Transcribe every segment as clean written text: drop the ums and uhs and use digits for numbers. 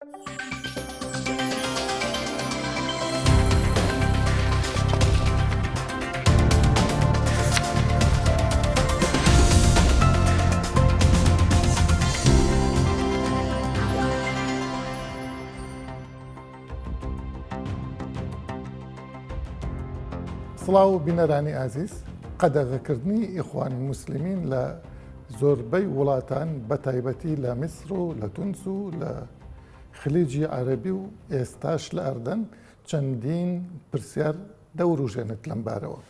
سڵاو بینەرانی ئازیز قەدەغەکردنی ئیخوان موسلمین لە زۆربەی وڵاتان بە تایبەتی لە میسر و لە تونس و لە خلیجی عەرەبی و ئێستاش لە ئەردەن چەندین پرسیار دەوروژێنێت لەم بارەوە.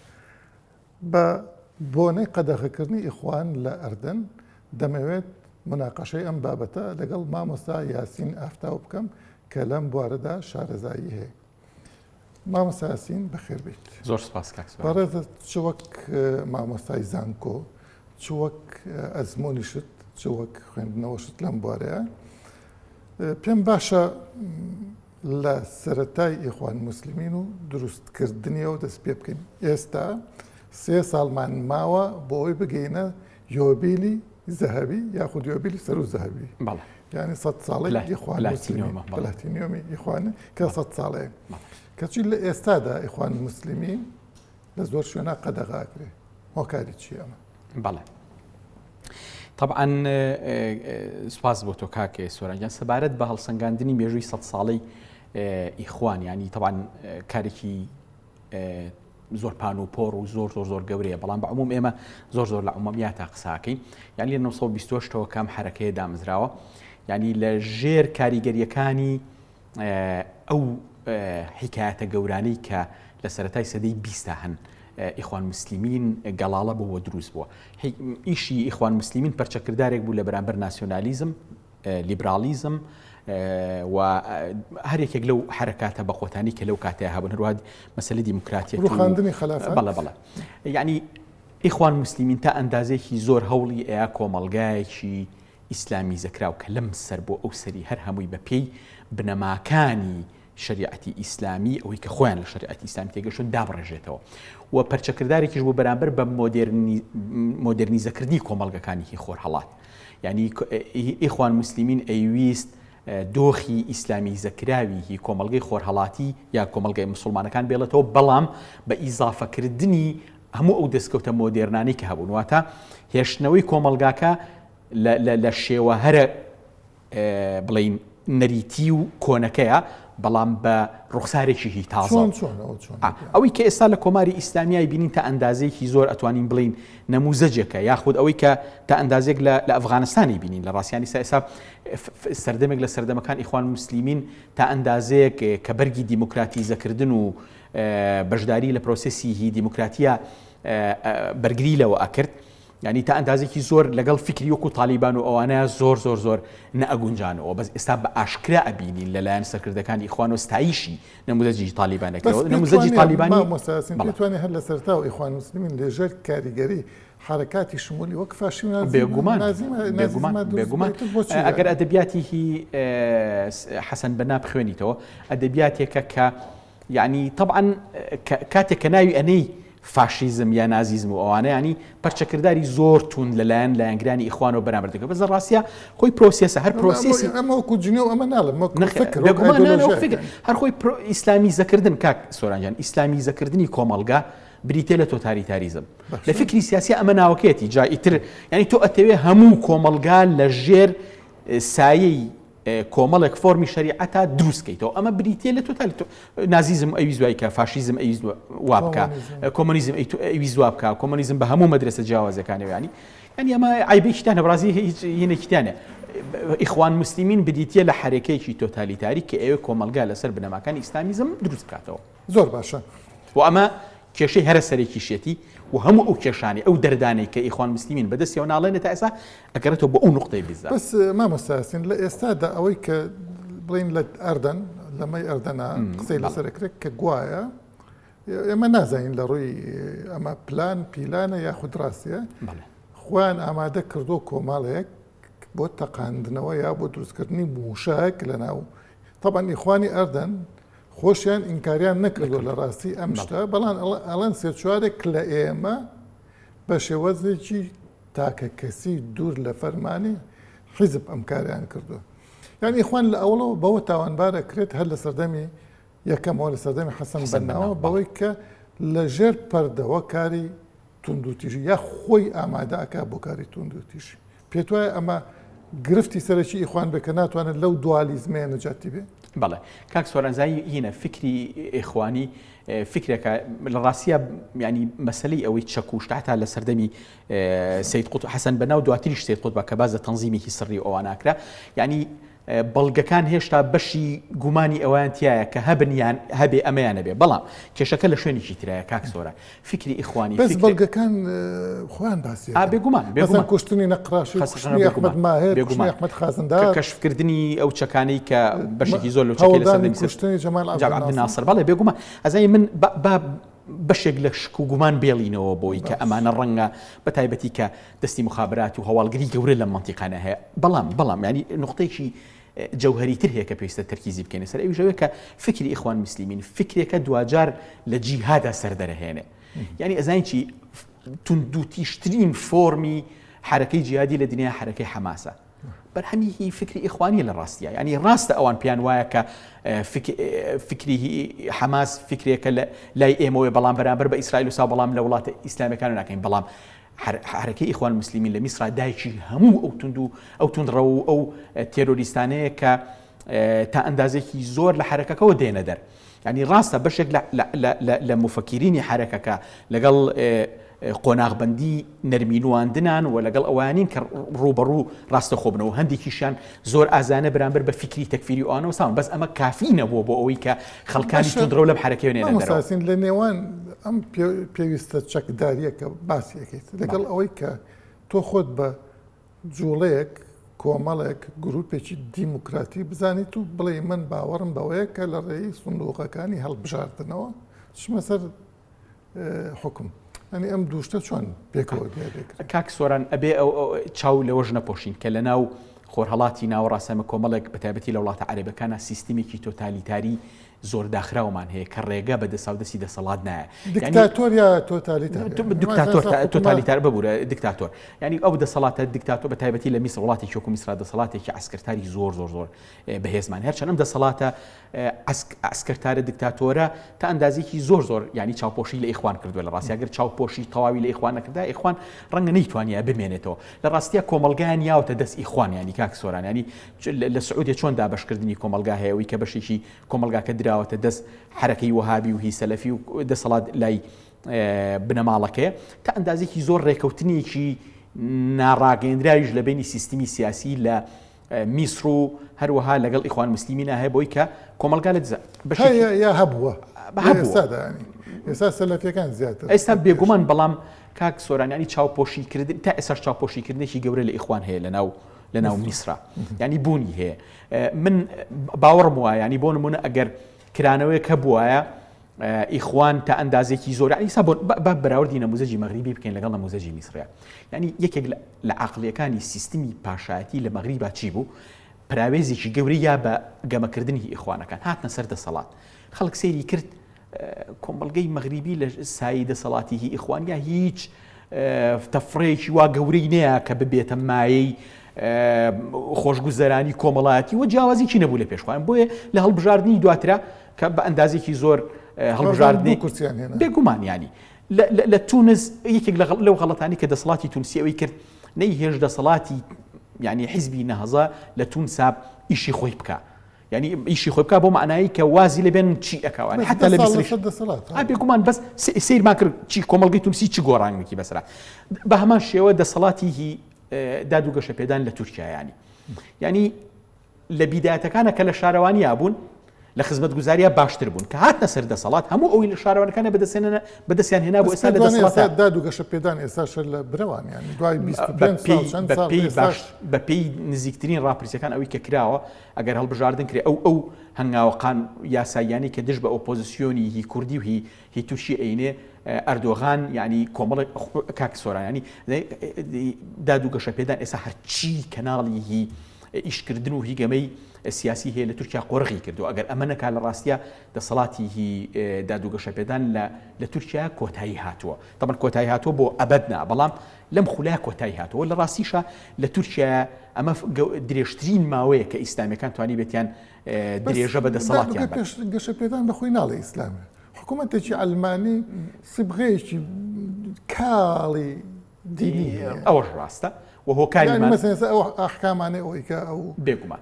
بە بۆنەی قەدەغەکردنی ئیخوان لە ئەردەن دەمەوێت موناقەشەی ئەم بابەتە لەگەڵ مامۆستا یاسین ئافتاو بکەم کە لەم بوارەدا شارەزایی هەیە. مامۆستا یاسین بەخێر بێیت. زۆر سپاس کاک سۆران. بەڕێزت چ وەک مامۆستای زانکۆ، چ وەک ئەزموونیشت، چ وەک خوێندنەوەشت لەم بوارەیە، پێم باشە لە سەرەتای ئیخوان موسلمین و دروستکردنیەوە دەست پێ بکەین. ئێستا سێ ساڵمان ماوە بۆ ئەوەی بگەینە یۆبیلی زەهەبی یاخود یۆبیلی سەرو زەهەبی. بەڵێ. یعنی سەد ساڵەی ئیخوان موسلمین پلاتینیۆمی ئیخوان کە سەد ساڵەیە. کەچی لە ئێستادا ئیخوان موسلمین لە زۆر شوێنا قەدەغە ئەکرێ. هۆکاری چییە ئەمە؟ بەڵێ. طبعا سپاس بۆ تۆ کاک سۆرانجان سەبارەت بە هەڵسەنگاندنی مێژووی سە ساڵەی ئیخوان ینی طبعا کارێکی زۆر پان و پۆڕ و زۆر زۆر زۆر گەورەیە بەڵام بە عموم ئێمە زۆر زۆر لە عمومیاتا قساکەین یعنی لە 1920ەوە کام حرەکەیە دامەزراوە یعنی لە ژێر کاریگەریەکانی ئەو حیکایەتە گەورانەی کە لە سەرەتای سەدەی بیستا هەن ئیخوان موسلیمین گەڵاڵە بۆ دروست بووە. ئیشی ئیخوان موسلیمین پەرچەکردارێک بوو لە بەرامبەر ناسیۆنالیزم، لیبراڵیزم و هەر یەکێک لەو حرکاتە بەقوەتانی کە لەو کاتەیە هەبوون هەروەها مەسەلەی دیموکراتیەت و ڕوخاندنی خەلافەت. بەڵێ بەڵێ یعنی ئیخوان موسلیمین تا ئەندازەیەکی زۆر هەوڵی ئەیا کۆمەڵگایەکی ئیسلامیزەکراو کە لەم سەر بۆ ئەو سەری هەر هەمووی بە پێی بنەماکانی شەریعەتی ئیسلامی ئەوەی کە خۆیان لە شەریعەتی ئیسلامی تێگەشتون دابڕێژێتەوە و پەرچەکردارێکیش بۆ بەرامبەر بە مۆدێرنیزەکردنی کۆمەڵگەکانی هی خۆرهەڵات یعنی ئیخوان موسلیمین ئەیویست دۆخی ئیسلامیزەکراوی هی کۆمەڵگەی خۆرهەڵاتی یا کۆمەڵگەی مسلمانەکان بێڵێتەوە بەڵام بە ئیزافەکردنی هەموو ئەو دەستکەوتە مۆدێرنانەی کە هەبوون واتە هێشتنەوەی کۆمەڵگاکە لە شێوە هەرە بڵین نەریتی و کۆنەکەیە بەڵام بە ڕوخسارێکی هی تازە ئەوەی کە ئێستا لە کۆماری ئیسلامیای بینین تا ئەندازەیەکی زۆر ئەتوانین بڵین نەموزەجێکە یاخود ئەوەی کە تا ئەندازێک لە ئەفغانستانی بینین لە ڕاستیانی سا ئێستا سەردەمێک لە سەردەمەکان ئیخوان موسلیمین تا ئەندازەیەک کە بەرگی دیموکراتیزەکردن و بەشداری لە پرۆسێسی هی دیموکراتیە بەرگری لەوە ئەکرد یانی تا ئەندازێکی زۆر لەگەڵ فیکری وەکو تالیبان و ئەوانە زۆر زۆر زۆر نەئەگونجانەوە بەس ئێستا بە ئاشکرا ئەبینین لەلایەن سەرکردەکانی ئیخوان و ستایشی نموزەجی تالیبان دەکرێت نموزەجی تالیبانی پێتوانێ هەر لە سەرتاوە ئیخوان موسلمین لەژێر کاریگەری حرکاتی شمولی وەک فاشی و بێگومان بێگومان بێگومان ئەگەر ئەدەبیاتی هی حەسەن بەنا بخوێنیتەوە ئەدەبیاتێکە کە یەعنی تەبعەن کاتێک کە ناوی ئەنێی فاشیزم یا نازیزم و ئەوانە ینی پەرچەکرداری زۆر توند لەلایەن لایەنگرانی ئیخوانەوە بەرامبەر دەکرێت بەس لە ڕاستیا خۆی پرۆسێسە هەر پرۆسێسی ئەمە وەکو جنێو ئەمە ناڵێم وەکو فکر وەکو بێگومان نا، نا، وەک ئایدۆلۆژیایەک. فکر هەر خۆی پرۆ ئیسلامیزەکردن کاک سۆران گیان ئیسلامیزەکردنی کۆمەڵگا بریتیە لە تۆتالیتاریزم لە فکری سیاسی ئەمە ناوەکەیەتی جا ئیتر یعنی تۆ ئەتەوێ هەموو کۆمەڵگا لە ژێر سایەی کۆمەڵێک فۆرمی شەریعەتا دروست کەیتەوە ئەمە بریتە لە تۆتالی نازیزم ئەوی زوای کە فاشیزم ئەوی وا بکە کۆمۆنیزم ئەوی زوا بکە کۆمۆنیزم بە هەموو مەدرسە جیاوازەکانی ینی ینی ئەمە عیبێکیتانە بڕازی هیچ هینێکیتانە ئیخوان مسلمین بریتە لە حرەکەیەکی تۆتالیتاری کە ئەوێ کۆمەلگا لەسەر بنەماکانی ئیسلامیزم دروست بکاتەوە زۆر باشە. و ئەمە کێشەی هەرە سەرەکیشیەتی و هەموو ئەو کێشانەی ئەو دەردانەی کە ئیخوان موسلیمین بەدەستیەوە ناڵێنێ تا ئێستا ئەگەڕێتەوە بۆ ئەو نوقتەی بیزات. بەس مامۆستا یاسین لە ئێستادا ئەوەی کە بڵێین لە ئەردەن لەمەی ئەردەنا قسەی لەسەر ئەکرێت کە گوایە ئێمە نازانین لە ڕووی ئەمە پلان پیلانە یاخود ڕاستیە خۆیان ئامادە کردو کۆمەڵێک بۆ تەقاندنەوە یا بۆ دروستکردنی مووشەک لەناو تەبعەن ئیخوانی ئەردەن خۆشیان ئینکاریان نەکردووە لە ڕاستی ئەم شتە بەڵام ئەڵێن سێ چوارێک لە ئێمە بە شێوەزێکی تاکە کەسی دوور لە فەرمانی حیزب ئەم کاریان کردووە. یانی ئیخوان لە ئەوڵەوە بەوە تاوانبار ئەکرێت هەر لە سەردەمی یەکەمەوە لە سەردەمی حەسەن بەناوە بەوەی کە لە ژێر پەردەوە کاری توندوتیژی یا خۆی ئامادە ئەکا بۆ کاری توندوتیژی. پێت وایە ئەمە گرفتی سەرەکی ئیخوان بێ کە ناتوانێت لەو دوالیزمەیە نەجاتی بێ؟ بەڵێ کاک سۆران زایی هینە فکری ئیخوانی فکرێکە لە ڕاستیە ینی مەسلەی ئەوەی چەکوشت هەتا لە سەردەمی سید قوت حەسەن بەناو دواتریش سید قوتبە کە باز لە تەنزیمێکی سڕی ئەواناکرا یعنی بەڵگەکان هێشتا بەشی گومانی ئەوەیان تیایە کە هەبن یان هەبێ ئەمەیان نەبێ بەڵام کێشەکە لە شوێنێکی ترایە کاک سۆران فیکری ئیخوانی بەس بەڵگەکان خۆیان باسی ئا بێگومان بێگومان کوشتنی نەقراشی کوشتنی ئەحمەد ماهر کوشتنی ئەحمەد خازندار کەشفکردنی ئەو چەکانەی کە بەشێکی زۆر لەو چەکەی لە سەردەمی کوشتنی جەمال عەبدولناسر بەڵێ بێگومان ئەزانی من با بەشێک لە شک و گومان بێڵینەوە بۆی کە ئەمانە ڕەنگە بە تایبەتی کە دەستی موخابرات و هەواڵگری گەورە لەم مەنتیقانە هەیە بەڵام بەڵام ینی نقطەیەکی جەوهری تر هەیە کە پێویستە تەرکیزی بکەینە سەر ئەویش ئەوەیە کە فکری ئیخوان مسلمین فکرێکە دواجار لە جیهادا سەر دەرەهێنێ یعنی ئەزانی چی توندوتیژترین فۆرمی حرەکەی جیهادی لە دنیا حرەکەی حەماسە بەرهەمی هی فکری ئیخوانیە لە ڕاستیا یعنی ڕاستە ئەوان پێیان وایە کە فکری حەماس فکرێکە لە لای ئێمەوەی بەڵام بەرامبەر بە ئیسرائیل و سا بەڵام لە وڵاتە ئیسلامەکان ناکەین بەڵام حرەکەی ئیخوان مسلمین لە میسرا دایکی هەموو ئەو تند و ئەو توندڕەو و ئەو تێرۆریستانەیە کە تا ئەندازێکی زۆر لە حرەکەکەەوە دێنە دەر ینی ڕاستە بەشێک لە موفەکیرینی حەرەکەکە لەگەڵ قۆناغبەندی نەرمی نواندنان و لەگەڵ ئەوانین کە ڕووبەڕوو ڕاستەخۆ بنەوە هەندێکیشیان زۆر ئازانە بەرامبەر بە فیکری تەکفیری ئەوانەوە ساون بەس ئەمە کافی نەبووە بۆ ئەوەی کە خەڵکانی توندڕەو لەم حەرەکەیە نێنە دەرەوە. مامۆستا یاسین لە نێوان ئەم پێویستە چەکدارییە کە باسی ئەکەیت لەگەڵ ئەوەی کە تۆ خۆت بە جوڵەیەک، کۆمەڵێک، گروپێکی دیموکراتی بزانیت و بڵێی من باوەڕم بەوەیە کە لە ڕێی سندوقەکانی هەڵبژاردنەوە چمە سەر حوکم. یانی ئەم دوو شتە چۆن پێکەوە دیارێکرێت؟ کاک سۆران ئەبێ چاو لەوەش نەپۆشین کە لە ناو خۆرهەڵاتی ناوەڕاست ئەمە کۆمەڵێک بە تایبەتی لە وڵاتە عەرەبەکانە سیستمێکی تۆتالیتاری زۆر داخراومان هەیە کە ڕێگە بە دەساودەستی دەسەڵات نایە. دیکتاتۆر یا تۆتالیتار؟ دیکتاتۆر تۆتالیتار ببورە دیکتاتۆر یعنی ئەو دەسەڵاتە دیکتاتۆر بە تایبەتی لە میسر وڵاتێکی وەکو میسرا دەسەڵاتێکی عەسکەرتاری زۆر زۆر زۆر بەهێزمان هەرچەند ئەم دەسەڵاتە عەسکەرتارە دیکتاتۆرە تا ئەندازێکی زۆر زۆر ینی چاوپۆشی لە ئیخوان کردووە لە ڕاستیا گەر چاوپۆشی تەواوی لە ئیخوان نەکردا ئیخوان ڕەنگە نەیتوانیا بمێنێتەوە لە ڕاستیا کۆمەڵگایان یاوتە دەست ئیخوان ینی کاک سۆران ینی لە سعودیە چۆن دابەشکردنی کۆمەڵگا هەیە ئەوی کە بەشێکی کۆمەڵگاکە دراوەتە دەست حەرەکەی وەهابی و هی سەلەفی و دەسەڵات لای بنەماڵەکەیە تا ئەندازێکی زۆر ڕێکەوتنێکی ناڕاگەیەندراویش لە بینی سیستمی سیاسی لە میسر و هەروەها لەگەڵ ئیخوان مسلمینا هەیە بۆی کە کۆمەلگا لە دزە یا هەبووە ئێستا سەلەفیەکان زیاتر ئێستا بێگومان بەڵام کاک سۆرانیانی چاوپۆشیکردن تا ئێستا چاوپۆشیکردنێکی گەورە لە ئیخوان هەیە لە ناو لە ناو میسرا ینی بوونی هەیە من باوەڕم وایە ینی بۆ نمونە ئەگەر کرانەوەیەک هەبوایە ئیخوان تا ئەندازێکی زۆر ینی سا با بەراوردی نەموزەجی مەغریبی بکەین لەگەڵ نەموزەجی میسریا ینی یەکێک لە عقلیەکانی سیستمی پاشایەتی لە مەغریبا چی بوو پراوێزێکی گەورەی یا بە گەمەکردنی ئیخوانەکان هاتنە سەر دەسەڵات خەڵک سەیری کرد کۆمەڵگەی مەغریبی لە سایەی دەسەڵاتی هی ئیخوانیا هیچ تەفرەیەکی وا گەورەی نەیە کە ببێتە مایەی خۆشگوزەرانی کۆمەڵایەتی و جیاوازیی نەبوو لە پێشخوان بۆیە لە هەڵبژاردننی دواترا کە بە ئەندازێکی زۆر هەڵبژاردنی کورسیان هێنا بێگومان ینی لە تونس یەکێک لەو غەڵەتانی کە دەسەڵاتی تونسی ئەوی کرد نەی هێش دەسەڵاتی ینی حیزبی نەهزە لە تونسا ئیشی خۆی بکە یانی ئیشی خۆی بکا بۆ معنایی کە وازی لێ بێن چی ئەکاوانی حتا لە میسریش بێگومان بەس سەیرمان کرد چی کۆمەڵگەی تونسی چ گۆڕانێکی بەسرا بە هەمان شێوە دەسەڵاتی هی داد و گەشەپێدان لە تورکیا ینی ینی لە بیدایەتەکانە کە لە شارەوانیا بوون لە خزمەتگوزاریا باشتر بوون کە هاتنە سەر دەسەڵات هەموو ئەوی لە شارەوانەکانە بەدەستێنە بەدەستیان هێنا بۆ ئێستا لە دەسەڵات داد و گەشەپێدان ئێستا شەر لە برەوان یان دوای 25 ساڵ چەند ساڵ باش بەپێی نزیکترین ڕاپرسیەکان ئەوی کە کراوە ئەگەر هەڵبژاردن کرێ ئەو ئەو هەنگاوە قان یاساییانەی کە دژ بە ئۆپۆزیسیۆنی هی کوردی و هی هی تورکی ئەینێ ئەردۆغان یعنی کۆمەڵێک کاک سۆران یعنی داد و گەشەپێدان ئێستا هەرچی کەناڵی هی. ئیشکردن و هی گەمەی سیاسی هەیە لە تورکیا قۆرغی کردو ئەگەر ئەمە نەکا لە ڕاستیا دەسەڵاتی هی داد و گەشەپێدان لە لە تورکیا کۆتایی هاتووە تەبعەن کۆتایی هاتووە بۆ ئەبەد نا بەڵام لەم خولە کۆتایی هاتووە لە ڕاستیشا لە تورکیا ئەمە درێژترین ماوەیە کە ئیسلامیەکان توانی بێتیان درێژە بە دەسەڵاتیان گەشەپێدان بەخۆی ناڵێ ئیسلامی حکوومەتێکی ئەلمانی سبغەیەکی کاڵی دینی هەیە ئەوەش ڕاستە و هۆکاری یانی مەسەلەن ئێستا ئەو ئەحکامانەی ئەوەی کە ئەو بێگومان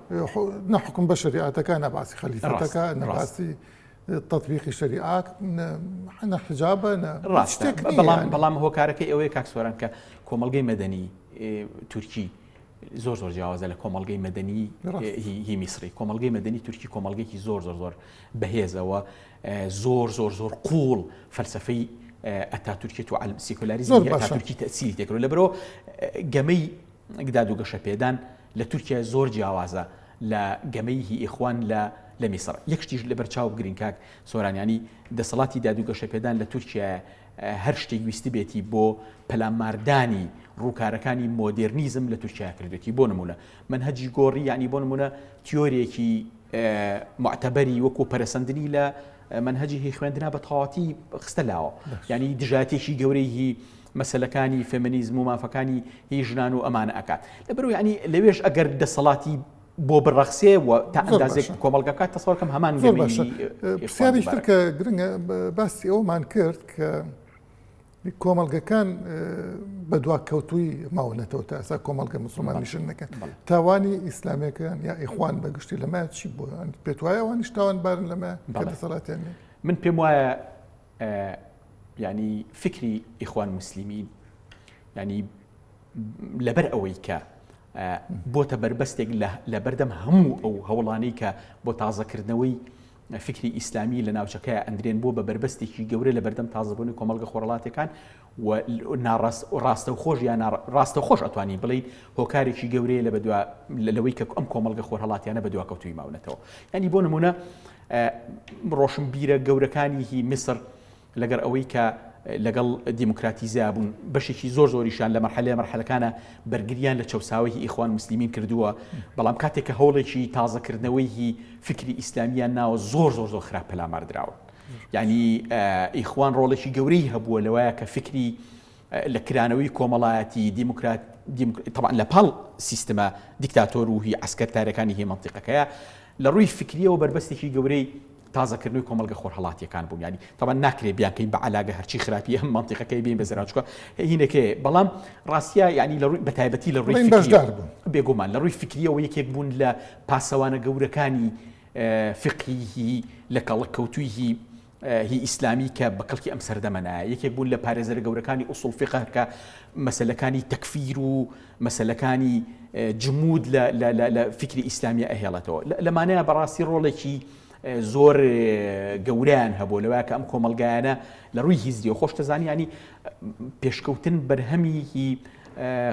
نە حکم بە شەریعەتەکە نە باسی خەلیفەتەکە نە باسی تطبیقی شەریعە نە حجابە نە ڕاستە بەڵام بەڵام هۆکارەکەی ئەوەیە کاک سۆران کە کۆمەڵگەی مەدەنی تورکی زۆر زۆر جیاوازە لە کۆمەڵگەی مەدەنی هی میسری کۆمەڵگەی مەدەنی تورکی کۆمەڵگەیەکی زۆر زۆر زۆر بەهێزەوە زۆر زۆر زۆر قوڵ فەلسفەی ئەتاتورکێت و عەلم سیکۆلاریزمی ئەتاتورکی تەسیری تێکرد لەبەرەوە گەمەی داد و گەشەپێدان لە تورکیا زۆر جیاوازە لە گەمەی هی ئیخوان لە لە میسر یەک شتیش لەبەر چاو بگرین کاک سۆرانیانی دەسەڵاتی داد و گەشەپێدان لە تورکیا هەر شتێک ویستبێتی بۆ پەلاماردانی ڕووکارەکانی مۆدێرنیزم لە تورکیا کردوێتی بۆ نمونە مەنهەجی گۆڕی یعنی بۆ نمونە تیۆرێکی موعتەبەری وەکو پەرەسەندنی لە مەنهەجی هی خوێندنا بە تەواوەتی خستە لاوە یعنی دژایەتێکی گەورەی هی مەسلەکانی فێمینیزم و مافەکانی هی ژنان و ئەمانە ئەکات لەبەرو یعنی لەوێش ئەگەر دەسەڵاتی بۆ بڕەخسێ و تا ئەندازێک کۆمەڵگە بکات تەسەوەکەم هەمان زۆر باشە پرسیارێکی تر کە گرنگە باسی ئەومان کرد کە کۆمەڵگەکان بەدواکەوتووی ماونەتەوە تا ئێستا کۆمەڵگە مسلمان نیشن نەکەن تاوانی ئیسلامیەکان یا ئیخوان بە گشتی لەمە چی بوو پێت وایە ئەوانیش تاوانبارن لەمە کە دەسەڵاتیان نییە؟ من پێم وایە ینی فکری ئیخوان مسلمین ینی لەبەر ئەوەی کە بۆتە بەربەستێک لە بەردەم هەموو ئەو هەوڵانەی کە بۆ تازەکردنەوەی فیکری ئیسلامی لە ناوچەکەیا ئەندرێن بووە بە بەربەستێکی گەورە لە بەردەم تازەبوونی کۆمەڵگە خۆرهەڵاتیەکان و ڕاستەوخۆش یا ڕاستەوخۆش ئەتوانین بڵێین هۆکارێکی گەورەیە لە بەدوا لەوەی کە ئەم کۆمەڵگە خۆرهەڵاتیانە بەدواکەوتووی ماونەتەوە یعنی بۆ نمونە ڕۆشنبیرە گەورەکانی هی میسر لەگەر ئەوەی کە لەگەڵ دیموکراتیزە بوون، بەشێکی زۆر زۆریشیان لە مەرحەلەیە مەرحەلەکانە بەرگریان لە چەوساوەی ئیخوان موسلیمین کردووە، بەڵام کاتێک کە هەوڵێکی تازەکردنەوەی فیکری ئیسلامیان ناوە زۆر زۆر زۆر خراپ پەلامار دراون. یعنی ئیخوان ڕۆڵێکی گەورەی هەبووە لەوایە کە فیکری لە کرانەوەی کۆمەڵایەتی دیموکرات طبعا لە پاڵ سیستمە دیکتاتۆر و هی عەسکەرتارەکانی هی مەنتیقەکەیە لە ڕووی فکریەوە بەربەستێکی گەورەی تازەکردنەوەی کۆمەڵگە خۆرهەڵاتیەکان بوون یانی تەبعەن ناکرێ بیانکەین بە عەلاگە هەرچی خراپی ئەم مەنتیقەکەی بین بە زەرا چونکە هینەکەی بەڵام ڕاستە یانی لە ڕووی بەتایبەتی لە ڕووی بەشدار بوون بێگومان لە ڕووی فکریەوە یەکێک بوون لە پاسەوانە گەورەکانی فقهی لە کەڵک کەوتووی هی ئیسلامی کە بە کەڵکی ئەم سەردەمە نایە یەکێک بوون لە پارێزەرە گەورەکانی ئوسوڵ فیقە کە مەسەلەکانی تەکفیر و مەسەلەکانی جمود لە فیکری ئیسلامیە ئەهێڵێتەوە لەمانەیە بەڕاستی ڕۆڵێکی زۆر گەورەیان هەبوو لەوە کە ئەم کۆمەلگایانە لە ڕووی هیزریەوە خۆش دەزانی ینی پێشکەوتن بەرهەمی هی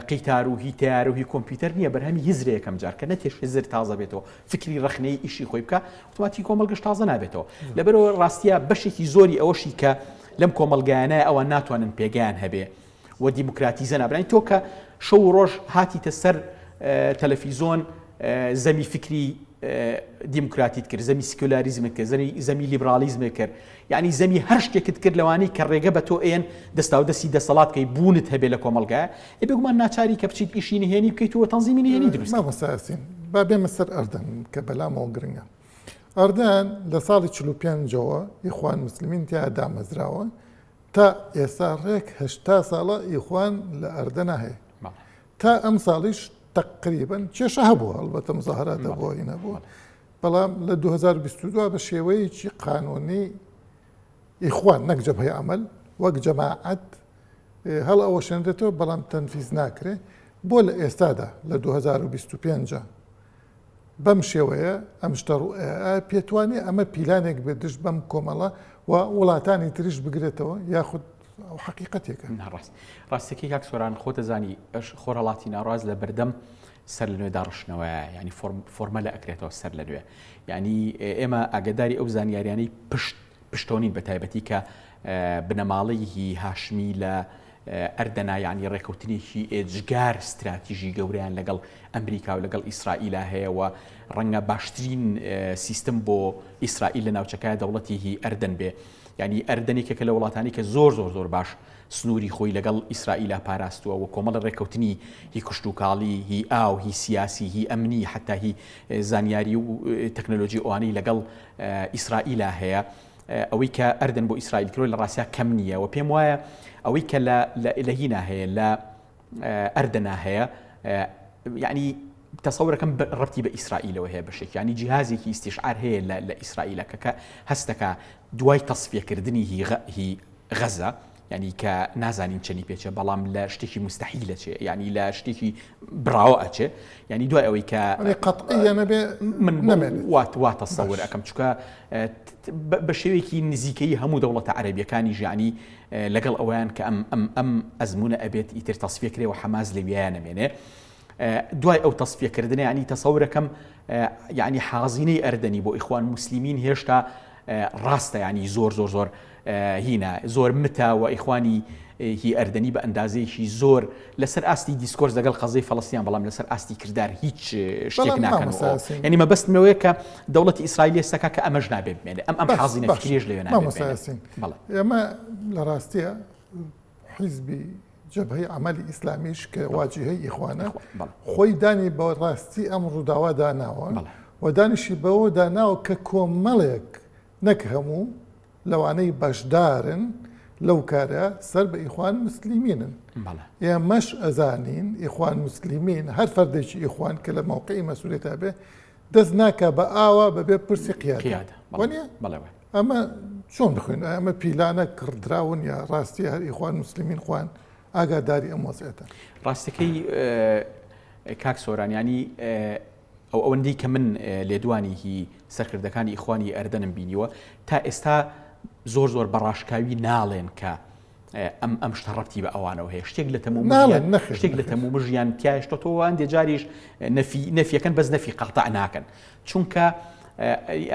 قیتار و هی تیارە و هی کۆمپیوتەر نییە بەرهەمی هزرە یەکەم جار کە نەتێش هزر تازە بێتەوە فکری ڕەخنەی ئیشی خۆی بکە ئۆتۆماتیک کۆمەڵگەش تازە نابێتەوە لەبەرەوە ڕاستیە بەشێکی زۆری ئەوەشی کە لەم کۆمەڵگایانە ئەوان ناتوانن پێگەیان هەبێ و دیموکراتیزە نابن تۆ کە شەو و ڕۆژ هاتیتە سەر تەلەفیزۆن زەمی فکری دیموکراتیت کرد زەمی سیکۆلاریزمت کرد زەمی زەمی لیبرالیزمت کرد یعنی زەمی هەر شتێکت کرد لەوانەی کە ڕێگە بە تۆ ئێن دەستا و دەستی دەسەڵات بکەی بوونت هەبێ لە کۆمەڵگا ئێ بێگومان ناچاری کە بچیت ئیشی نهێنی بکەیت و تەنزیمی نهێنی دروست مامۆستا یاسین با بێمە سەر ئەردەن کە بەلامەوە گرنگە ئەردەن لە ساڵی 45ەوە ئیخوان مسلمین تیا دامەزراوە تا ئێستا ڕێک 80 ساڵە ئیخوان لە ئەردەنا هەیە تا ئەم ساڵیش تقریبا کێشە هەبووە هەڵبەتە مزاهرات هەبووە هی نەبووە بەڵام لە 2022 بە شێوەیەکی قانونی ئیخوان نەک جەبهەی عەمەل وەک جەماعەت هەڵئەوەشێنرێتەوە بەڵام تەنفیز ناکرێ بۆ لە ئێستادا لە 2025 بەم شێوەیە ئەم شتە ڕوو ئەیا پێتوانێ ئەمە پیلانێک بێت دژ بەم کۆمەڵە و وڵاتانی تریش بگرێتەوە یاخود ئەو حەقیقەتێکە؟ ناڕاست ڕاستەکەی کاک سۆران خۆت دەزانی خۆرهەڵاتی ناڕاست لە بەردەم سەر لە نوێ داڕشتنەوەیە یعنی فۆرمەلە ئەکرێتەوە سەر لە نوێ یعنی ئێمە ئاگداری ئەو زانیاریانەی پشت پشتۆنین بە تایبەتی کە بنەماڵەی هاشمی لە. ئەردەنا یانی ڕێکەوتنێکی ئێجگار ستراتیژی گەورەیان لەگەڵ ئەمریکا و لەگەڵ ئیسرائیلا هەیە و ڕەنگە باشترین سیستم بۆ ئیسرائیل لە ناوچەکە دەوڵەتی هی ئەردەن بێ یعنی ئەردەن یەکێکە لە وڵاتانی کە زۆر زۆر زۆر باش سنووری خۆی لەگەڵ ئیسرائیلا پاراستووە و کۆمەڵە ڕێککەوتنی هی کشتوکاڵی هی ئاو هی سیاسی هی ئەمنی حتا هی زانیاری و تەکنەلۆژی ئەوانەی لەگەڵ ئیسرائیلا هەیە ئەوەی کە ئەردەن بۆ ئیسرائیل کرۆ لە ڕاستیا کەم نییە و پێم وایە ئەوەی کە لە هینا هەیە لە ئەردەنا هەیە یعنی تەسەورەکەم ڕەبتی بە ئیسرائیلەوە هەیە بەشێک ینی جیهازێکی ئیستیشعار هەیە لە ئیسرائیلەکە کە هەستەکە دوای تەسفیەکردنی هی غەزە یانی کە نازانین چەنی پێچێ بەڵام لە شتێکی مستحیل ئەچێ یانی لە شتێکی براوە ئەچێ یانی دوای ئەوەی کە قەتعیە نەبێ من وات وا تەسەور ئەەکەم چکە بە شێوەیەکی نزیکەی هەموو دەوڵەتە عەربیەکانی ژیانی لەگەڵ ئەویان کە ئەم ئەم ئەم ئەزمونە ئەبێت ئیتر تەسفیە کرێ و حەماس لەویایە نەمێنێ دوای ئەو تەسفیەکردنە ینی تەسەورەکەم یعنی حازینەی ئەردەنی بۆ ئیخوان موسلیمین هێشتا ڕاستە ینی زۆر زۆر زۆر هینا زۆر متە و ئیخوانی هی ئەردەنی بە ئەندازەیەکی زۆر لەسەر ئاستی discourse لەگەڵ قەزەی فەڵستیان بەڵام لەسەر ئاستی کردار هیچ شتێک ناکەن ینی مەبەستمەوەیە کە دەوڵەتی ئیسرائیل ئێستاکە کە ئەمەش نابێ بمێنێ ئەم ئەم حازینە فکریش لەوێ نابێ ئێمە لە ڕاستیە حیزبی جەبهەی عەمەلی ئیسلامیش کە واجیهەی ئیخوانە خۆی دانی بە ڕاستی ئەم ڕووداوە داناوە و دانیشی بەوە داناوە کە کۆمەڵێک نەک هەموو لەوانەی بەشدارن لەو کارە سەر بە ئیخوان مسلیمینن ئێمەش ئەزانین ئیخوان مسلیمین هەر فەردێکی ئیخوان کە لە مەوقعی مەسئولیەتا بێ دەست ناکا بە ئاوا بەبێ پرسی قیادە وانیە؟ ئەمە چۆن بخوێن ئەمە پیلانە کڕدراون یا ڕاستی هەر ئیخوان مسلمین خوان ئاگاداری ئەم وەزعێتە ڕاستەکەی کاک سۆران ینی ئەو ئەوەندەی کە من لێدوانی هی سەرکردەکانی ئیخوانی ئەردەنم بینیوە تا ئێستا زۆر زۆر بەڕاشکاوی ناڵێن کە ئەم ئەم شتە ڕەبتی بە ئەوانەوە هەیە شتێک لە تەمومژیان شتێک لە تەمومژیان تیایشتەوە هەندێ جاریش نەفی نەفیەکەن بەس نەفی قەتع ناکەن چونکە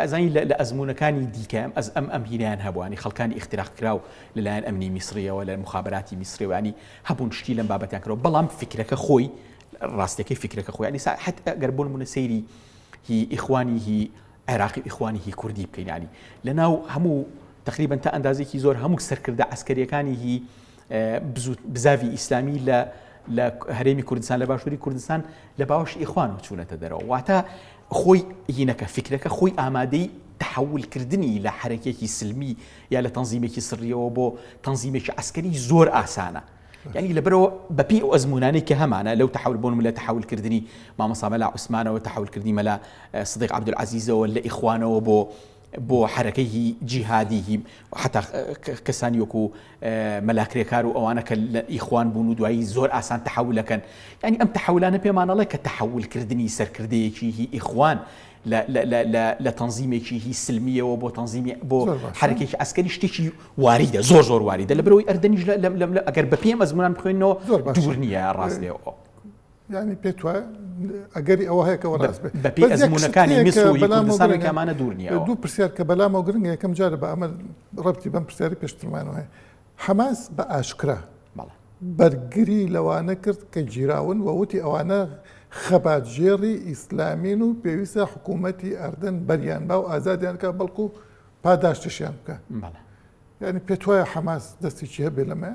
ئەزانی لە ئەزمونونەکانی دیکە ئەز ئەم ئەم هینیان هەبووانی خەڵکانی اختراق کراو لەلایەن ئەمنی میسریەوە لە مخابراتی میسریوانی هەبوون شتی لەم بابەتیان کرەوە بەڵام فکرەکە خۆی ڕاستەکەی فکرەکە خۆیانی سا حت ئەگەر بۆ نمونە سەیری هی ئیخوانی هی عێراقی و ئیخوانی هی کوردی بکەین ینی لە ناو هەموو تقریبا تا ئەندازێکی زۆر هەموو سەرکردە عسکەریەکانی هی بزاوی ئیسلامی لە لە هەرێمی کوردستان لە باشووری کوردستان لە باوەش ئیخوان و چوونەتە دەرەوە واتە خۆی هینەکە فکرەکە خۆی ئامادەی تحولکردنی لە حرەکێکی سلمی یا لە تەنزیمێکی سڕیەوە بۆ تەنزیمێکی عسکەری زۆر ئاسانە یانی لەبەرئەوە بەپێی ئەو ئەزموونانەی کە هەمانە لەو تەحەول بۆ نمونە لە تەحەولکردنی مامۆستا مەلا عوسمانەوە تەحەولکردنی مەلا سدیق عەبدولعەزیزەوە لە ئیخوانەوە بۆ بۆ حەرەکەی هی جیهادی هی حتا کەسانی وەکو مەلا کرێکار و ئەوانە کە لە ئیخوان بوون و دوایی زۆر ئاسان تەحەولەکەن یانی ئەم تەحەولانە پێمانەڵێ کە تەحەولکردنی سەرکردەیەکی هی ئیخوان لە تەنزیمێکی هی سلمیەوە بۆ تەنزیمی بۆ حرکێکی عسکەری شتێکی واریدە زۆر زۆر واریدە لە برەوەی ئەردەنیش ئەگەر بە پێم ئەزمونان بخوێنەوە دوور نییە ڕاست لێەوە ینی پێت وایە ئەگەری ئەوە هەیە کە ڕاست بێت بە پێی ئەزمونەکانی میسر و کوردستان کامانە دوور نییە دوو پرسیار کە بەلامەوە گرنگە یەکەم جارە بە ئەمە ڕەبتی بەم پرسیاری پێشترمانەوە هەیە حەماس بە ئاشکرا بەرگری لەوانە کرد کە گیراون و وتی ئەوانە خەباتگێڕی ئیسلامین و پێویستە حکوومەتی ئەردەن بەریان با و ئازادیان بکا بەڵکو پاداشتیشیان بکا. یانی پێت وایە حەماس دەستێکی هەبێ لەمە؟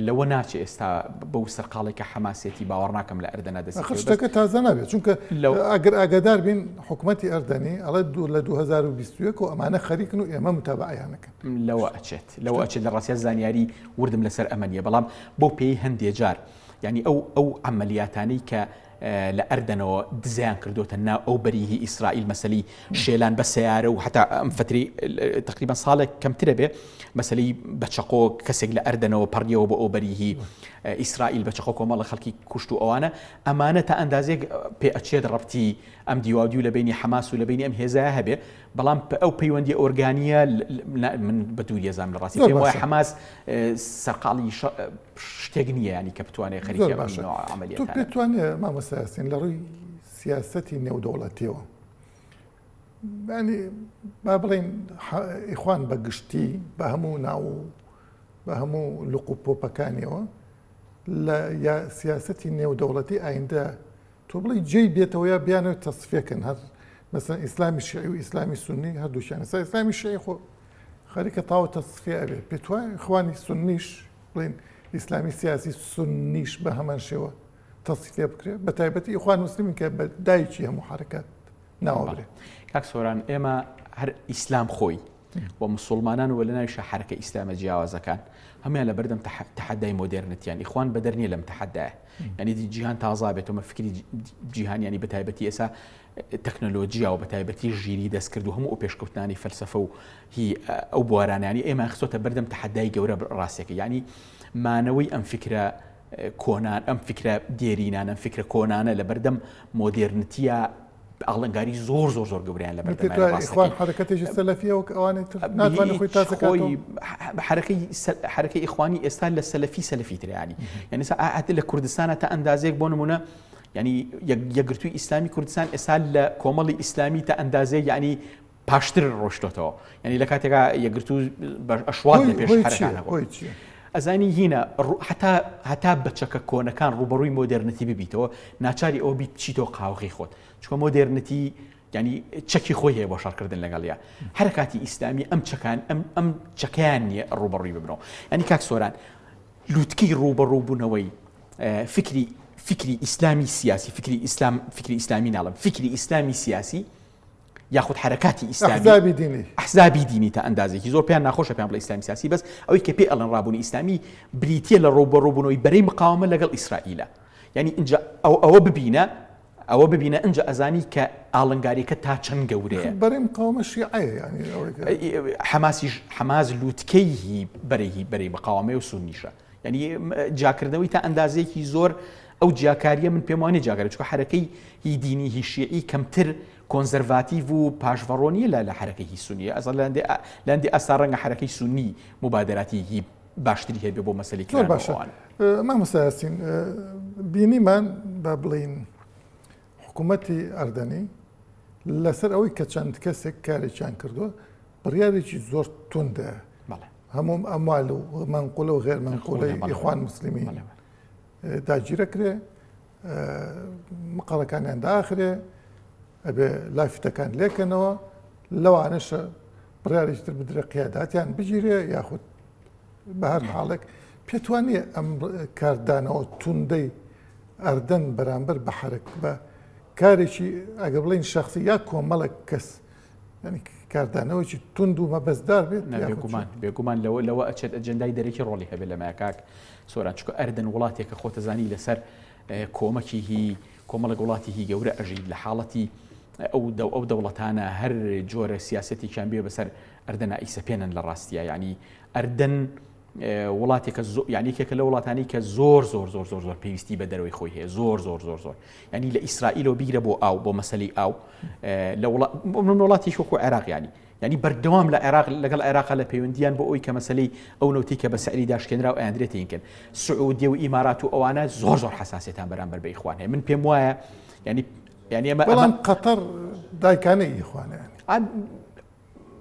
لەوە ناچێ ئێستا بەو سەرقاڵی کە حەماسێتی باوەڕ ناکەم لە ئەردەنا دەستی ئەخر شتەکە تازە نابێت چونکە ئەگەر ئاگادار بین حکوومەتی ئەردەنی ئەڵێ دوو لە 2021 و ئەمانە خەریکن و ئێمە متابعیانەکەن لەوە ئەچێت لەوە ئەچێت لە ڕاستیا زانیاری وردم لەسەر ئەمە نییە بەڵام بەو پێی هەندێ جار یعنی ئەو ئەو عەمەلیاتانەی کە لە ئەردەنەوە دزەیان کردوتە ناو ئەو بەریهی ئیسرائیل مەسەلی شێلان بە سیارە و حتا ئەم فتری تقریبا ساڵێک کەمترە بێ مەسەلی بە چەقۆ کەسێک لە ئەردەنەوە پەڕیەوە بۆ ئەو بەریهی ئیسرائیل بە چەقۆ کۆمەڵە خەڵکی کوشت و ئەوانە ئەمانە تا ئەندازێک پێ ئەچێت ڕەبتی ئەم دیواودیو لە بینی حەماس و لە بینی ئەم هێزایە هەبێ بەڵام ئەو پەیوەندی ئۆرگانیە من بە دووری ئەزانم لە ڕاستی پێم وایە حەماس سەرقاڵی شتێک نییە ینی کە بتوانێت خەریکی باشە تۆ پێت وانیە مامۆستا یاسین لە ڕووی سیاسەتی نێودەوڵەتیەوە ینی با بڵێین ئیخوان بە گشتی بە هەموو ناو و. بە هەموو لق و پۆپەکانیەوە لە سیاسەتی نێودەوڵەتی ئایندە تۆ بڵێی جێی بێتەوە یا بیانەوێت تەسفیەکەن هەر مەسەن ئیسلامی شیعی و ئیسلامی سوننی هەردووکیان ئێستا ئیسلامی شیعی خۆ خەریکە تاوە تەسفیە ئەبێ پێت وایە ئیخوانی سوننیش بڵێن ئیسلامی سیاسی سوننیش بە هەمان شێوە تەسفیە بکرێت بە تایبەتی ئیخوان موسلمین کە بە دایکی هەموو حەرەکات ناوەبرێ. کاک سۆران ئێمە هەر ئیسلام خۆی و مسوڵمانان و لەناویشا حەرەکە ئیسلامە جیاوازەکان هەموویان لەبەردەم تەحەدای مۆدێرنەتیان ئیخوان بەدەر نییە لەم تەحەدایە یعنی جیهان تازا بێتەوە فکری جیهان ینی بەتایبەتی ئێسا تەکنەلۆجیا و بەتایبەتی ژیری دەستکرد و هەموو ئەو پێشکەوتنانی فەلسەفە و هی ئەو بوارانیانی ئێمە خستۆتە بەردەم تەحەدای گەورە ڕاستەکە ینی مانەوەی ئەم فکرە کۆنان ئەم فکرە دێرینان ئەم فکرە کۆنانە لە بەردەم مۆدێرنتیە ئاڵنگاری زۆر زۆر زۆر گەورەیان لە بەردەم ئیخوان حەرەکەتێکی سەلەفیە وەک ئەوانی تر ناتوانێت خۆی تازە خۆی حەرەکەی حەرەکەی ئیخوانی ئێستا لە سەلەفی سەلەفی ترانی یعنی ئاعات لە کوردستانە تا ئەندازەیەک بۆ نمونە یعنی یەکگرتووی ئیسلامی کوردستان ئێستا لە کۆمەڵی ئیسلامی تا ئەندازەیەک یعنی پاشتر ڕۆشتۆتەوە یعنی لە کاتێکا یەکگرتوو ئەشوات لە پێش حەرەکانەوە ئەزانی هینە هەتا هەتا بە چەکە کۆنەکان ڕوبەڕووی مۆدێرنەتی ببیتەوە ناچاری ئەوە بیت بچیتەوە قاوغی خۆت چونکە مۆدێرنەتی ینی چەکی خۆی هەیە بۆ شەڕکردن لەگەڵیا حرکاتی ئیسلامی ئەم چەکان ئەم ئەم چەکەیان نییە ڕوبەڕووی ببنەوە ینی کاک سۆران لوتکەی ڕوبەڕووبوونەوەی فکری فکری ئیسلامی سیاسی فکری ئیسلام فکری ئیسلامی ناڵم فکری ئیسلامی سیاسی یاخود حەرەکاتی ئیسلامی ئەحزابی دینی ئەحزابی دینی تا ئەندازێکی زۆر پێیان ناخۆشە پێیان بڵێ ئیسلامی سیاسی بەس ئەوەی کە پێی ئەڵێن ڕابوونی ئیسلامی بریتییە لە ڕووبەڕووبوونەوەی بەرەی مقاومە لەگەڵ ئیسرائیلە یعنی ئینجا ئەو ئەوە ببینە ئەوە ببینە ئینجا ئەزانی کە ئاڵنگاریەکە تا چەند گەورەیە بەرەی مقاومە شیعەیە یعنی ئەوەی کە حەماسیش حەماس لوتکەی هی بەرەی هی بەرەی مقاومەیە و سوننیشە یعنی جیاکردنەوەی تا ئەندازەیەکی زۆر ئەو جیاکاریە من پێم وانیە جیاکاری چونکە حەرەکەی هی دینی هی شیعی کەمتر کۆنزەرڤاتیڤ و پاشڤەڕۆ نییە لە لە حەرەکەی هی سونیە ئەسڵ لە هەندێ لە هەندێ ئاستا ڕەنگە حەرەکەی سونی موبادەراتی هی باشتری هەبێ بۆ مەسەلەی زۆر باشە کرانەوە ئەوان. مامۆستا یاسین بینیمان با بڵێین حکوومەتی ئەردەنی لەسەر ئەوەی کە چەند کەسێک کارێکیان کردووە بڕیارێکی زۆر توندە هەموو ئەموال و مەنقولە و غێر مەنقولەی ئیخوان موسلمین داگیرەکرێ مقەڕەکانیان داخرێ ئەبێ لافیتەکان لێکەنەوە لەوانەشە بڕیارێکی تر بدرێ قیاداتیان بگیرێ یاخود بە هەر حاڵێک پێت وانییە ئەم کاردانەوە توندەی ئەردەن بەرامبەر بە حەرەک بە کارێکی ئەگە بڵین شخصی یا کۆمەڵێک کەس ینی کاردانەوەکی توند و مەبەستدار بێت بێگومان بێگومان لەوە لەوە ئەچێت ئەجندای دەرەکی ڕۆڵی هەبێت لەمە کاک سۆران چکە ئەردەن وڵاتێکە خۆتەزانی لەسەر کۆمەکی هی کۆمەڵێک وڵاتی هی گەورە ئەژیت لە حاڵەتی ئەو دە ئەو دەوڵەتانە هەر جۆرە سیاسەتێکیان بێ بەسەر ئەردەنا ئیسەپێنن لە ڕاستیە یعنی ئەردەن وڵاتێکە یعنی یەکێکە لە وڵاتانی کە زۆر زۆر زۆر زۆر زۆر پێویستی بە دەرەوەی خۆی هەیە زۆر زۆر زۆر زۆر ینی لە ئیسرائیلەوە بیرە بۆ ئاو بۆ مەسلی ئاو لە وڵاتی وەکو عێراق ینی ینی بەردەوام لە عێراق لەگەڵ عێراق لە پەیوەندیان بۆ ئەوی کە مەسلەی ئەو نەوتی کە بە سعری داشکێنرا و ئەندرێت ینکن سعودیە و ئیمارات و ئەوانە زۆر زۆر حساسێتان بەرامبەر بە ئیخوان هەیە من پێم وایە ینی یعنی ئەمە بەڵام قەتەر دایکانەی ئیخوانە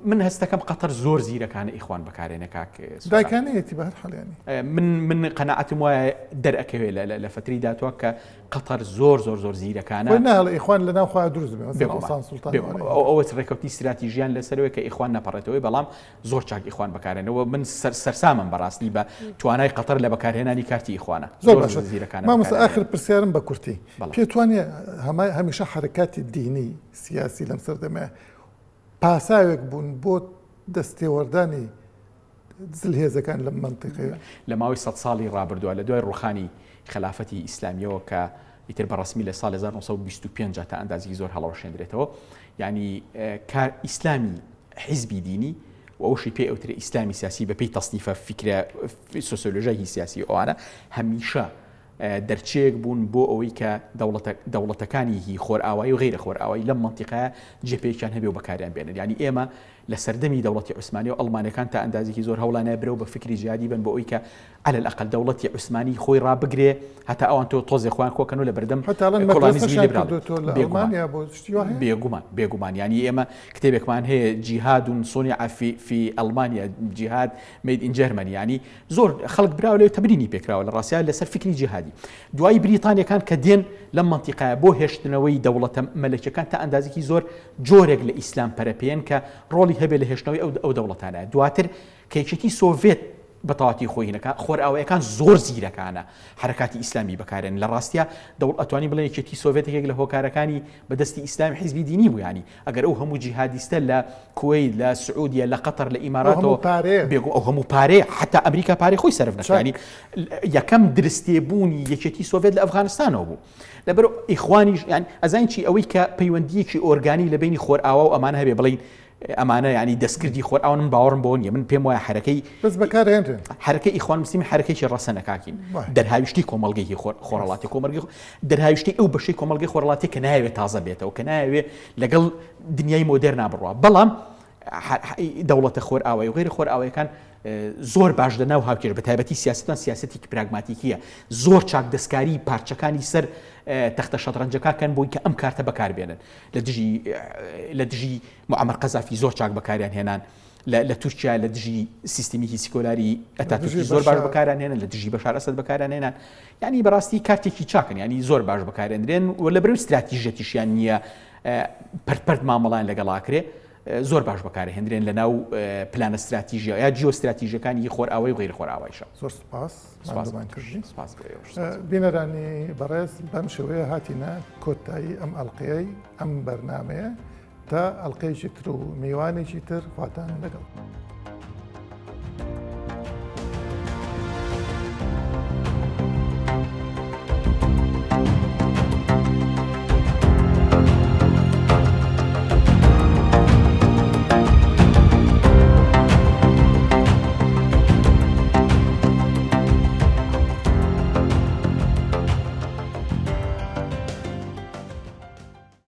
من هەستەکەم قەتەر زۆر زیرەکانە ئیخوان بەکارێنە کاک دایکانەیەتی بە هەر حاڵیانی من من قەناعەتم وایە دەرئەکەوێ لە لە فەتری داتوە کە قەتەر زۆر زۆر زۆر زیرەکانە ناڵ ئیخوان لە ناو خۆیان دروست بێ سوڵتان ئەوە ڕێکەوتی استراتیژیان لەسەرەوەی کە ئیخوان نەپەڕێتەوەی بەڵام زۆر چاک ئیخوان بەکارێنەوە من سەر سەرسامم بەڕاستی بە توانای قەتەر لە بەکارهێنانی کارتی ئیخوانە زۆر باشە زیرەکانە مامۆستا ئاخر پرسیارم بە کورتی پێتوانێ هەمیشە حرکاتی دینی سیاسی لەم سەردەمە پاساوێک بوون بۆ دەستێوەردانی زلهێزەکان لەم مەنتیقەیە. لە ماوەی سەد ساڵی ڕابردووە لە دوای ڕووخانی خەلافەتی ئیسلامییەوە کە ئیتر بە ڕەسمی لە ساڵی 1925 تا ئەندازێکی زۆر هەڵەوەشێندرێتەوە یعنی کار ئیسلامی حیزبی دینی و ئەوشی پێ ئەوترێ ئیسلامی سیاسی بە پێی تەسنیفە فیکرە سۆسیۆلۆژیای سیاسی ئەوانە هەمیشە. دەرچەیەک بوون بۆ ئەوەی کە دەوڵەتەکانی هی خۆرئاوایی و غەیرە خۆرئاوایی لەم مەنتیقەیە جێپێیەکیان هەبێ و بەکاریان بێنن. یانی ئێمە لە سەردەمی دەوڵەتی عوسمانی و ئەڵمانەکان تا ئەندازێکی زۆر هەوڵانە برەو بە فکری جیهادی بن بۆ ئەوی کە علی الاقل دەوڵەتی عوسمانی خۆی ڕابگرێ هەتا ئەوان تۆ تۆزێ خۆیان کۆکەن و لە بەردەم کۆڵانیزمی لیبراڵ بێگومان بێگومان یانی ئێمە کتێبێکمان هەیە جیهاد صنع في في ألمانيا جهاد made in Germany یانی زۆر خەڵک براوە لێ تەمرینی پێکراوە لە ڕاستیا لەسەر فکری جیهادی دوایی بریتانیەکان کە دێن لەم مەنتیقایە بۆ هێشتنەوەی دەوڵەتە مەلەکیەکان تا ئەندازێکی زۆر جۆرێک لە ئیسلام پەرەپێن کە ڕۆڵی هەبێت لە هێشتنەوەی ئەو ئەو دەوڵەتانە دواتر کە یەکێتی سۆڤێت بەتەواتی خۆی هینەکە خۆرئاوایەکان زۆر زیرەکانە حرکاتی ئیسلامی بەکارێن لە ڕاستیا دەوڵ ئەتوانی بڵێ یەکێتی سۆڤێت یەکێک لە هۆکارەکانی بەدەستی ئیسلامی حیزبی دینی بوو ینی ئەگەر ئەو هەموو جیهادیستە لە کوەیت لە سعودیە لە قەتەر لە ئیماراتەوە بێگو ئەو هەموو پارەیە حتا ئەمریکا پارەی خۆی سەرف نەکانی یەکەم درستێبوونی یەکێتی سۆڤێت لە ئەفغانستانەوە بوو لەبەر ئیخوانیش یان ئەزانین چی ئەوەی کە پەیوەندیەکی ئۆرگانی لە بینی خۆرئاوا و ئەمانە هەبێ بڵین ئەمانە ینی دەستکردی خۆر ئەوان من باوەڕم بۆ نیە من پێم وایە حرەکەی بەس بەکارهێنرێن حرەکەی ئیخوان مسلمی حرەکێکی ڕەسەنە کاکین دەرهاویشتی کۆمەڵگەی خۆر خۆڕەڵاتی کۆمەرگی دەرهاویشتەی ئەو بەشەی کۆمەڵگەی خۆرهەڵاتی کە نایەوێت تازە بێتەوە، کە نایەوێت لەگەڵ دنیای مۆدێرنا بڕوا. بەڵام دەوڵەتە خۆرئاوایی و غەیرە خۆرئاوایەکان زۆر باش لە ناو هاوکێش بە تایبەتی سیاستان سیاسەتێکی پراگماتیکیە زۆر چاک دەستکاری پارچەکانی سەر تەختە شەتڕەنجەکە کەن بۆی کە ئەم کارتە بەکاربێنن لە دژی لە دژی معمر قەزافی زۆر چاک بەکاریان هێنان لە تورکیا لە دژی سیستمیکی سیکۆلاری ئەتاتورکی زۆر باش بەکاریان هێنن لە دژی بەشار ئەسەد بەکاریان هێنان یعنی بەڕاستی کارتێکی چاکن ینی زۆر باش بەکارێنرێن و لە برو استراتیژەتیشیان نییە پرت پرت مامەڵیان لەگەڵاکرێ زۆر باش بەکارهێنرێن لە ناو پلانە استراتیژیە یا جیۆ استراتیژەکانی خۆرئاوای و غیر خۆرئاوایشە زۆر سپاس سپاس بینەرانی بەڕێز بەم شێوەیە هاتینە کۆتایی ئەم ئەڵلقەیە ئەم بەرنمەیە تا ئەڵقەیەکی تر و میوانێکی تر خواتان لەگەڵ.